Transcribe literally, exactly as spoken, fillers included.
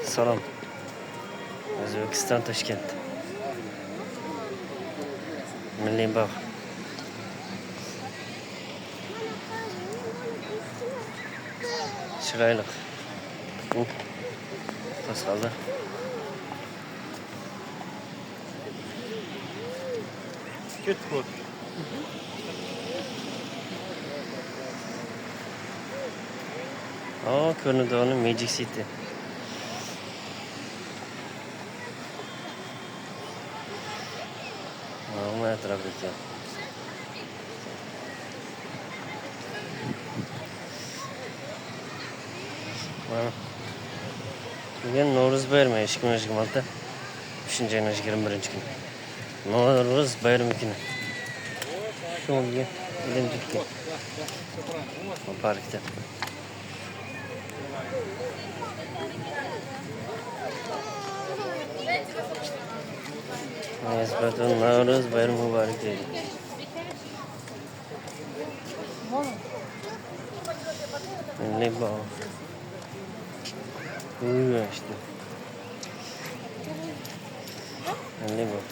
سالام. ئۆزبېكىستان، تاشكەنت. مىللىي باغ. چىرايلىق. ئۇھ. پاسقالدا. كەتتۇق. ھا، كۆرۈنىدۇ ئۇنى مېجىك سىتى. ھا، ئەتراپىدىكى. مانا. بۈگۈن نورۇز بايرىمى، ئىككى مىڭ يىگىرمە ئالتە، ئۈچىنچى ئاينىڭ يىگىرمە بىرىنچى كۈنى. نورۇز بايرىمى كۈنى. شۇڭا بۈگۈن ئىلىم جىككى. مۇبارەك دەپ. نىسبەتەن نورۇز بايرىمى مۇبارەك دەيدۇ. مىللىي باغ. ئۇ ئىشتە. مىللىي باغ.